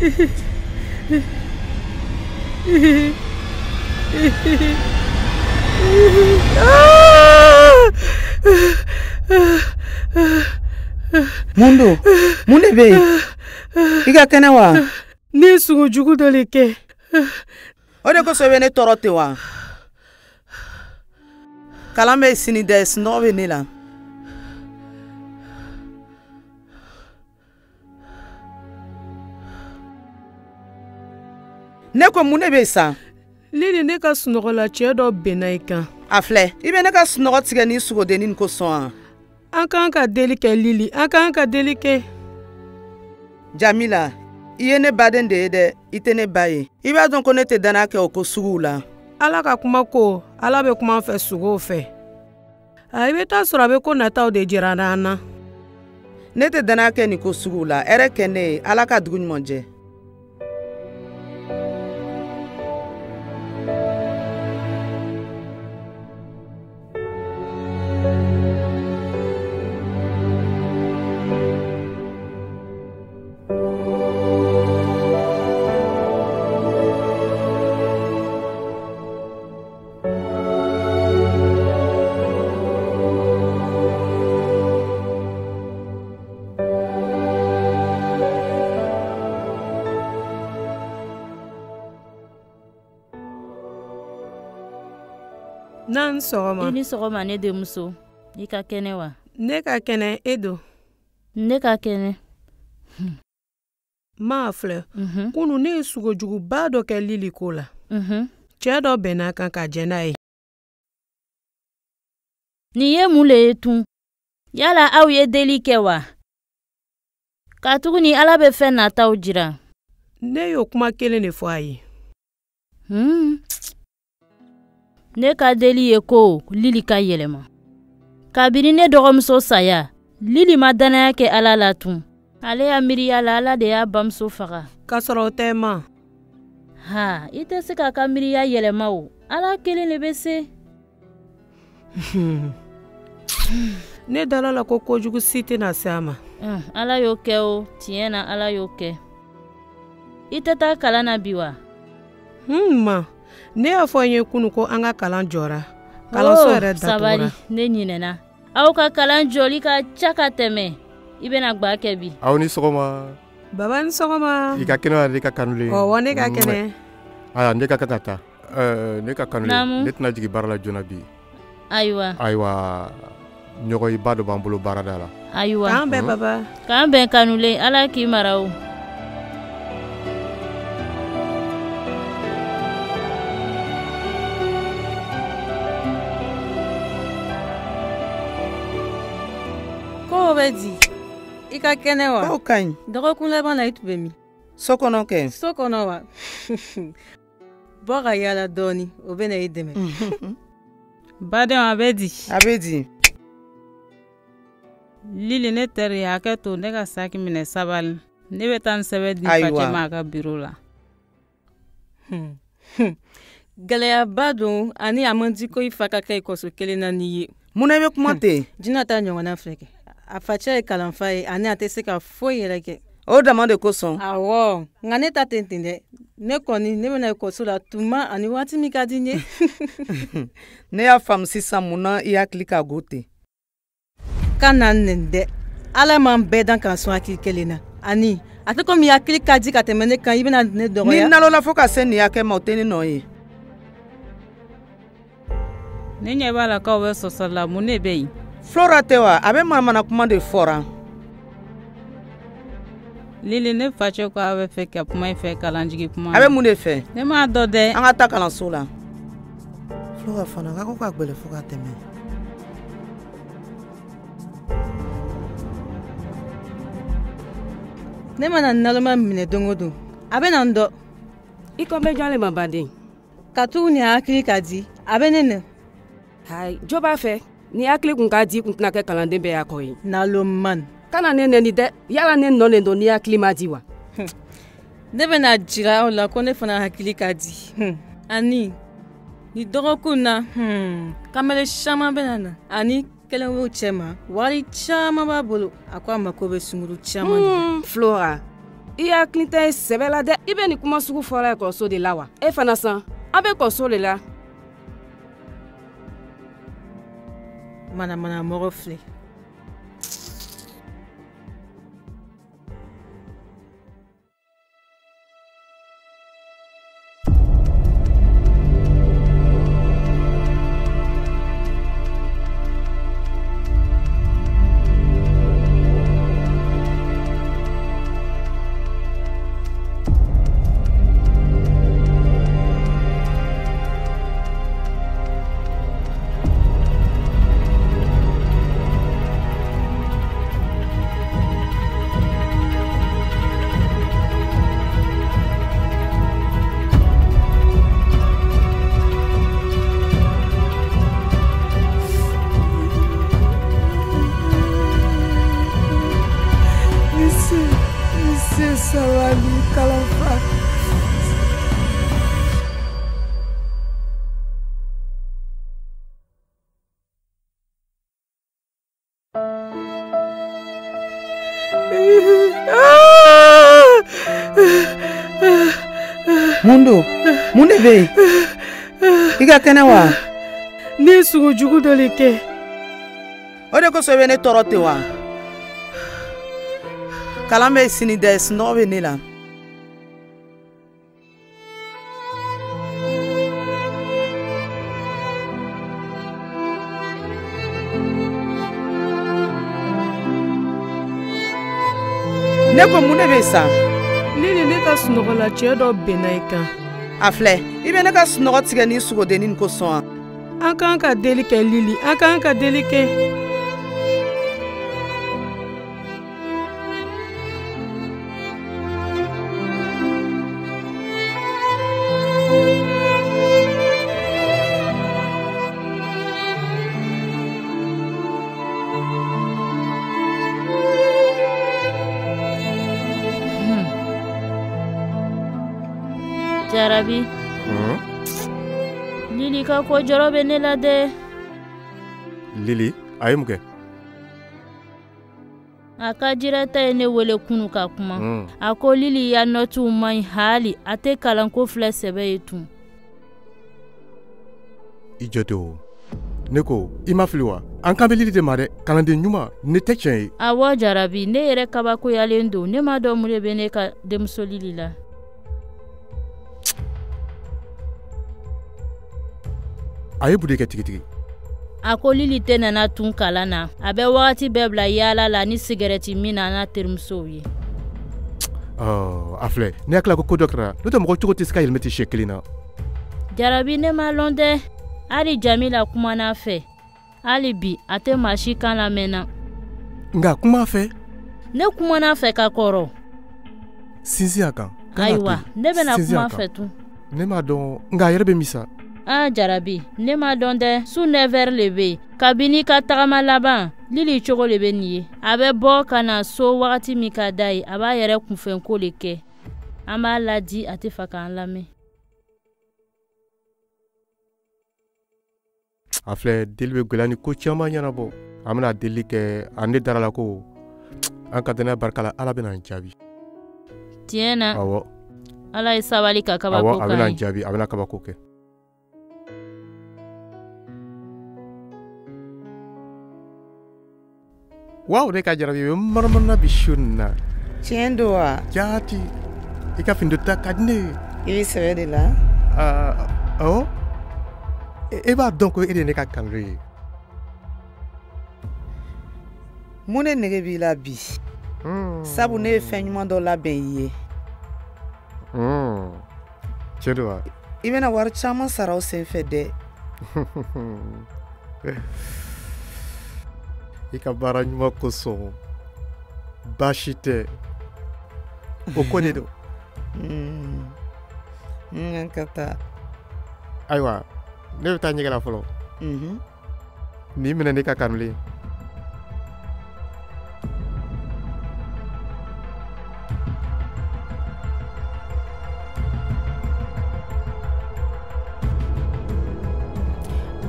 Mun don? Mun de bɛ yen? I ka kɛnɛ wa? Ne ye sugo jugu dɔ de kɛ. O de kosɔn i bɛ ne tɔɔrɔ ten wa? Kalan bɛ sini dɛ, sunɔgɔ bɛ ne la. Ne ko mun de bɛ yen sa? Lili, ne ka sunɔgɔ la cɛ dɔ benna i kan. A filɛ, i bɛ ne ka sunɔgɔ tigɛ ni sogodennin kosɔn wa? An kan ka deli kɛ Lili, an kan ka deli kɛ. Jamila, i ye ne baden de ye dɛ, i tɛ ne ba ye. I b'a dɔn ko ne tɛ danaya kɛ o ko suguw la. Ala ka kuma ko, Ala bɛ kuma an fɛ sogow fɛ. A i bɛ taa sɔrɔ a bɛ ko nataw de jira an na. Ne tɛ danaya kɛ nin ko suguw la. Hɛrɛ kɛ ne ye, Ala ka dugu ɲuman jɛ. N'an sɔgɔma. I ni sɔgɔma ne denmuso. I ka kɛnɛ wa? Ne ka kɛnɛ, e don? Ne ka kɛnɛ. Maa filɛ, kunu ne ye sogojuguba dɔ kɛ Lili ko la. Cɛ dɔ bɛnna a kan ka jɛn n'a ye. Nin ye mun le ye tun? Yala aw ye deli kɛ wa? Katuguni Ala bɛ fɛn nataw jira. Ne y'o kuma kelen de fɔ a ye. Ne ka deli ye ko Lili ka yɛlɛma. Kabini ne dɔgɔmuso saya, Lili ma danaya kɛ Ala la tun. Ale y'a miiriya la Ala de y'a bamuso faga. K'a sɔrɔ o tɛ ma. Ha, i tɛ se k'a ka miiriya yɛlɛma o. Ala kelen de bɛ se. Ne dala la ko kojugu si tɛna se a ma. Ala y'o kɛ o, tiɲɛ na Ala y'o kɛ. I tɛ taa kalan na bi wa? Ma. Ne y'a fɔ n ye kunu ko an ka kalan jɔra. Kalanso yɛrɛ datugura. Sabali, ne ɲinɛna. Aw ka kalan jɔli ka ca ka tɛmɛ. I bɛna gba kɛ bi. Aw ni sɔgɔma. Baba ni sɔgɔma. I ka kɛnɛ wa ne ka kanulen? Ɔwɔ, ne ka kɛnɛ. Aya, ne ka kan ka taa. Ne ka kanulen, ne tɛna jigin baara la joona bi. Ayiwa. Ayiwa, ɲɔgɔnyeba dɔ b'an bolo baarada la. Ayiwa. K'an bɛn baba. K'an bɛn kanulen, Ala k'i mara o. Ko bɛ di? I ka kɛnɛ wa? Aw ka ɲi. Dɔgɔkun laban na i tun bɛ min? So kɔnɔ kɛ. So kɔnɔ wa? Bɔ ka yaala dɔɔni, o bɛ na i dɛmɛ. Badenw a bɛ di? A bɛ di. Lili, ne teri hakɛ to ne ka saki minɛ sabali. Ne bɛ taa n sɛbɛn di facɛ ma a ka biro la. Gɛlɛyaba don ani a man di ko i fa ka kɛ ekɔliso kelen na n'i ye. Mun na i bɛ kuma ten? Jinɛ ta ɲɔgɔnna filɛ kɛ. A facɛ ye kalanfa ye ani a tɛ se ka foyi yɛrɛ kɛ. O dama de kosɔn. Awɔ, nka ne ta tɛ ten dɛ. Ne kɔni ne bɛna ekɔliso la tuma ani waati min ka di n ye. Ne y'a faamu sisan mun na i hakili ka go ten. Kana nɛni dɛ. Ala m'an bɛɛ dan k'an sɔn hakili kelen na. Ani a tɛ komi i hakili ka di ka tɛmɛ ne kan, i bɛna ne dɔgɔya. Ni nalola fo ka se nin hakɛ ma, o tɛ ne nɔ ye. Ne ɲɛ b'a la k'aw bɛ sɔsɔ la, mun de bɛ yen? Flora tɛ wa? A bɛ manamana kuma de fɔra. Lili, ne facɛ ko a bɛ fɛ ka kuma i fɛ kalanjigi kuma. A bɛ mun de fɛ? Ne m'a dɔn dɛ. An ka taa kalanso la. Flora fana k'a ko ka gɛlɛn fo ka tɛmɛ. Ne mana naloma minɛ don o don, a bɛ na n dɔn. I ko bɛ jɔn le ma baden? Katuguni a hakili ka di, a bɛ ne nɛ. Hayi, jo b'a fɛ. Ni hakili kun ka di kun tɛna kɛ kalanden bɛɛ y'a kɔ ye. Naloman. Kana ne nɛni dɛ. Yala ne nɔ le don ni hakili ma di wa? Ne bɛna jira aw la ko ne fana hakili ka di. Ani ni dɔgɔkun na, kamalen caman bɛna na. Ani kelen b'o cɛ ma, wari caman b'a bolo. A ko a mako bɛ sunguru caman de la. Flora, I hakili tɛ sɛbɛ la dɛ. I bɛ nin kuma sugu fɔra ekɔliso de la wa? E fana san, an bɛ ekɔliso de la. Manamana mɔgɔ filɛ. Mun don? Mun de bɛ yen? I ka kɛnɛ wa? Ne ye sugo jugu dɔ de kɛ. O de kosɔn i bɛ ne tɔɔrɔ ten wa? Kalan bɛ sini dɛ, sunɔgɔ bɛ ne la. Ne ko mun de bɛ yen sa? Ne ni ne ka sunɔgɔla cɛ dɔ bɛnna i kan. A filɛ, i bɛ ne ka sunɔgɔ tigɛ ni sogodennin kosɔn wa? An kan ka deli kɛ Lili, an kan ka deli kɛ. Jarabi. Lili ka ko jɔrɔ bɛ ne la dɛ. Lili, a ye mun kɛ? A ka jirata ye ne wele kunu ka kuma. A ko Lili ya nɔtiw man ɲi hali a tɛ kalanko filɛ sɛbɛ ye tun. I jɔ tɛ o. Ne ko i ma fili wa? An kan bɛ Lili de ma dɛ, kalanden ɲuman, ne tɛ tiɲɛ ye. Awɔ Jarabi, ne yɛrɛ kabakoyalen don, ne m'a dɔn mun de bɛ ne ka denmuso Lili la. A ye mun de kɛ tigitigi? A ko Lili tɛ nana tun kalan na, a bɛ wagati bɛɛ bila yaala la ni sigɛrɛti min na n'a terimusow ye. A filɛ, ne hakili la ko ko dɔ kɛra, n'o tɛ mɔgɔ cogo tɛ se ka yɛlɛma ten siɲɛ kelen na. Jarabi, ne ma lɔn dɛ, hali Jamila kumana a fɛ, hali bi a tɛ maa si kan lamɛn na. Nka kuma a fɛ. Ne kumana a fɛ ka kɔrɔ. Sinsin a kan. Ayiwa, ne bɛna kuma a fɛ tun. Ne m'a dɔn, nka a yɛrɛ bɛ min sa? Ah Jarabi, ne m'a dɔn dɛ, su 9h le bɛ yen. Kabini ka tagama laban, Lili cogo le bɛ nin ye. A bɛ bɔ ka na so wagati min ka d'a ye, a b'a yɛrɛ kunfɛnko le kɛ. An b'a ladi, a tɛ fɛ k'an lamɛn. A filɛ, deli bɛ gɛlɛya ni ko caman ɲɛnabɔ. An bɛna deli kɛ, a ne dara la ko an ka danaya barika la, Ala bɛna an jaabi. Tiɲɛ na. Awɔ. Ala ye sabali ka kabako k'an ye. Awɔ, a bɛna an jaabi, a bɛna kabako kɛ. Waaw, ne ka Jarabi bɛ manamana bi su nin na. Tiɲɛ don wa? Jaati, i ka fini ta ka di ne ye. I bɛ sɛbɛ de la? Awɔ. E b'a dɔn ko e de ye ne ka kanulen ye. Mun de nege b'i la bi? Sabu ne ye fɛn ɲuman dɔ labɛn i ye. Tiɲɛ don wa? I bɛna wari caman sara o senfɛ dɛ. I ka baara ɲuman kosɔn baasi tɛ, o ko de don. N ka taa. Ayiwa, ne bɛ taa ɲɛgɛn la fɔlɔ. Nin minɛ ne ka kanulen.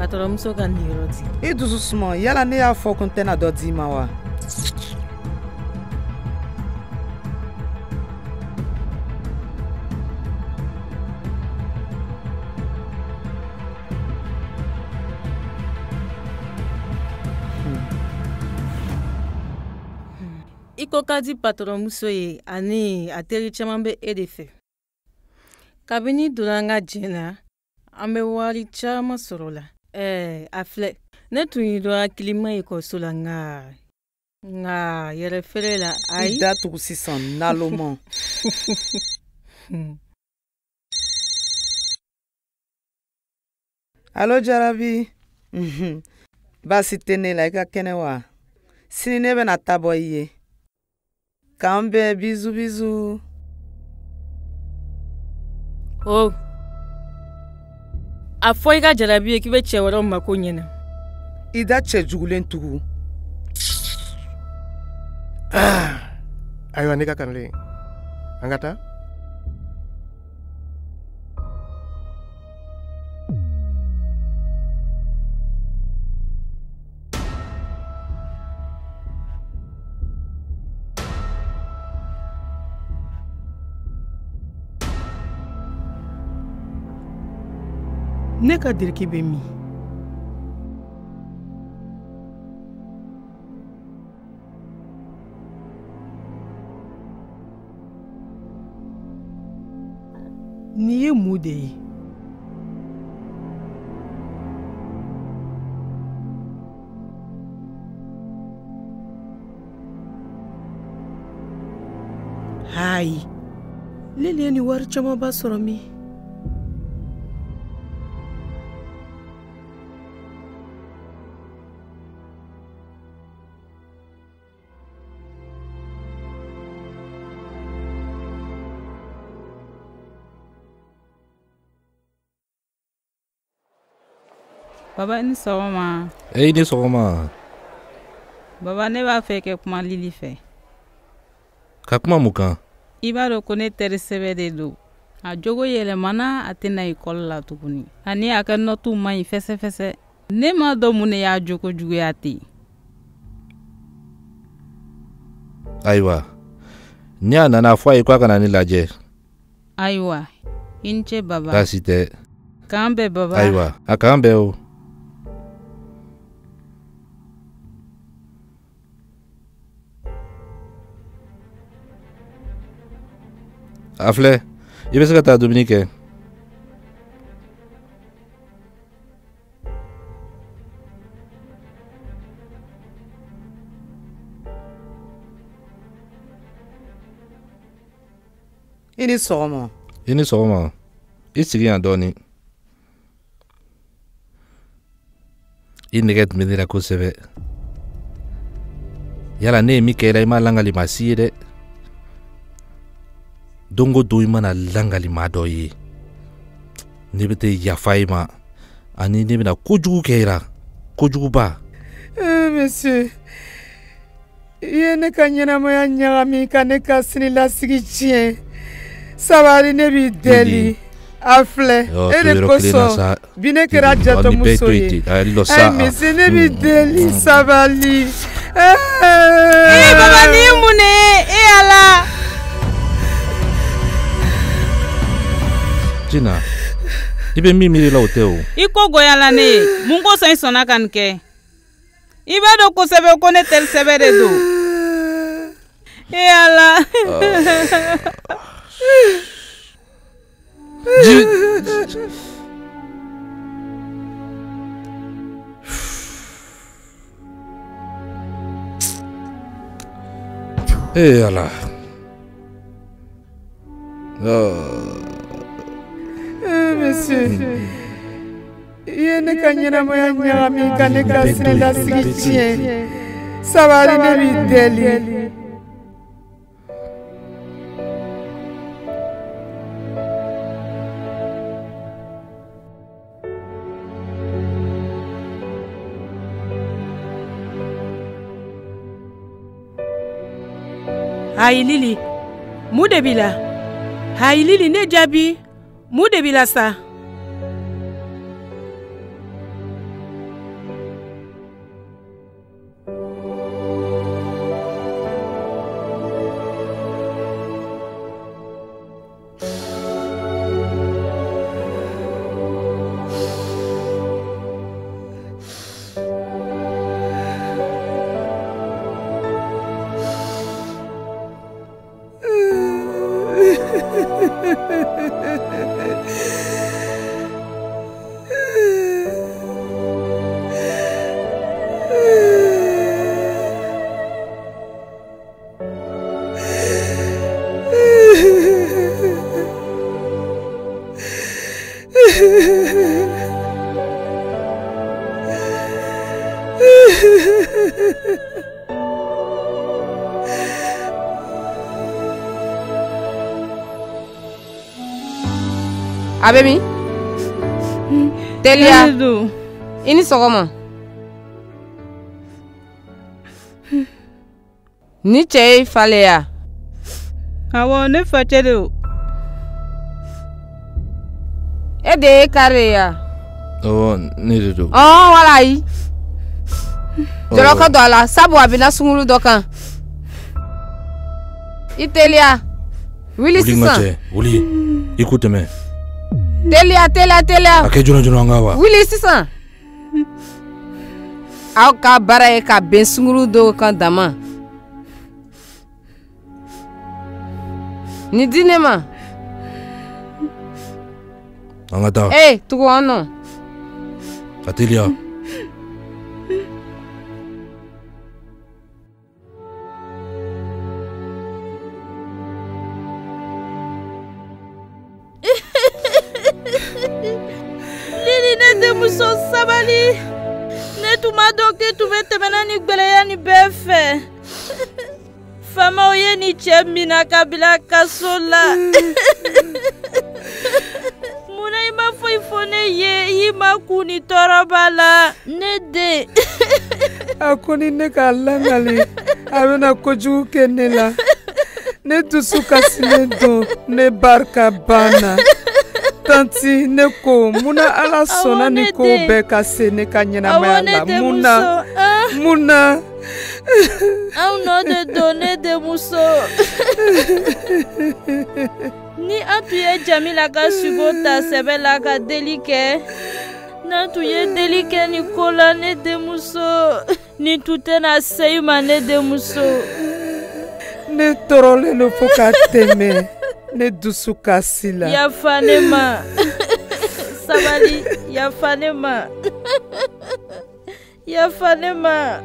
Patɔrɔmuso ka nin yɔrɔ di. I dusu suma, yala ne y'a fɔ ko n tɛna dɔ d'i ma wa? I ko ka di patɔrɔnmuso ye ani a teri caman bɛ e de fɛ. Kabini i donna an ka jɛ na, an bɛ wari caman sɔrɔ o la. A filɛ, ne tun y'i dɔn hakilima ekɔliso la nka yɛrɛ feere la ayi. I da tugu sisan naloma. Alo Jarabi. Baasi tɛ ne la, i ka kɛnɛ wa? Sini ne bɛna taa bɔ i ye. K'an bɛn, bizu bizu. O a fɔ i ka jarabi ye k'i bɛ cɛ wɛrɛw mako ɲɛna. I da cɛ jugulen tugu. Ayiwa ne ka kanalen, an ka taa. Ne ka diriki bɛ min? Nin ye mun de ye? Hayi, Lili ye nin wari camanba sɔrɔ min? Baba i ni sɔgɔma. E i ni sɔgɔma. Baba ne b'a fɛ ka kuma Lili fɛ. Ka kuma mun kan? I b'a dɔn ko ne teri sɛbɛ de don. A jogo yɛlɛmana, a tɛ na ekɔli la tuguni. Ani a ka nɔtiw man ɲi fɛsɛfɛsɛ. Ne m'a dɔn mun de y'a jogo juguya ten. Ayiwa, ni a nana fɔ a ye k'a ka na ne lajɛ. Ayiwa, i ni ce baba. Baasi tɛ. K'an bɛn baba. Ayiwa, a k'an bɛn o. A filɛ, i bɛ se ka taa dumuni kɛ. I ni sɔgɔma. I ni sɔgɔma. I sigi yan dɔɔnin. I nɛgɛ tun bɛ ne la kosɛbɛ. Yala ne ye min kɛ i la, i m'a langali maa si ye dɛ. Don o don i mana langali maa dɔ ye, ne bɛ tɛ yafa i ma, ani ne bɛna kojugu kɛ i la, kojuguba. Monsieur, i ye ne ka ɲɛnamaya ɲagami ka ne ka sinilasigi tiɲɛ. Sabali, ne b'i deli. A filɛ, e de kosɔn bi ne kɛra jatɔmuso ye. Monsieur, ne b'i deli, sabali. Ee baba, nin ye mun de ye? E Ala. Jina, i bɛ min miiri la o tɛ o. I ko goyala ne ye. Mun kosɔn i sɔnna ka nin kɛ? I b'a dɔn kosɛbɛ ko ne teri sɛbɛ de don. E Ala. Eh Ala. Monsieur, i ye ne ka ɲɛnamaya ɲagami ka ne ka sinilasigi tiɲɛ. Sabali, ne b'i deli. Ayi Lili, mun de b'i la? Ayi Lili, ne jaabi, mun de b'i la sa? A bɛ min? Teliya. I ni sɔgɔma. Ni cɛ ye fa le ya? Awɔ, ne facɛ de o. E de ye kari ye ya? Awɔ, ne de don. Ɔn, wala ayi. Jɔlɔ ka don a la, sabu a bɛna sunguru dɔ kan. I teliya. Wuli sisan. Wuli n ka cɛ, wuli. I k'u tɛmɛ. Teliya, teliya, teliya. A kɛ joona joona an ka wa. Wuli sisan. Aw ka baara ye ka bɛn sunguru dɔw kan dama. Nin di ne ma. An ka taa. Ee, tugu an nɔ. A teliya. Lili, ne denmuso, sabali. Ne tun m'a dɔn k'e tun bɛ tɛmɛna ni gwɛlɛya nin bɛɛ fɛ. Faamaw ye nin cɛ minɛ ka bila kaso la. Munna i ma foyi fɔ ne ye, i ma kun ni tɔɔrɔba la, ne den. A ko ni ne k'a langali, a bɛna kojugu kɛ ne la. Ne dusu kasilen don, ne barika banna. Tanti, ne ko munna Ala sɔnna ni ko bɛɛ ka se ne ka ɲɛnamaya la? Munna? Munna? Anw nɔ de don, ne denmuso. Ni an tun ye Jamila ka sugo ta sɛbɛ la ka deli kɛ, n'an tun ye deli kɛ nin ko la, ne denmuso, nin tun tɛna se i ma, ne denmuso. Ne tɔɔrɔlen don fo ka tɛmɛ. Ne dusu kasi la. Yafa ne ma. Sabali, yafa ne ma. Yafa ne ma.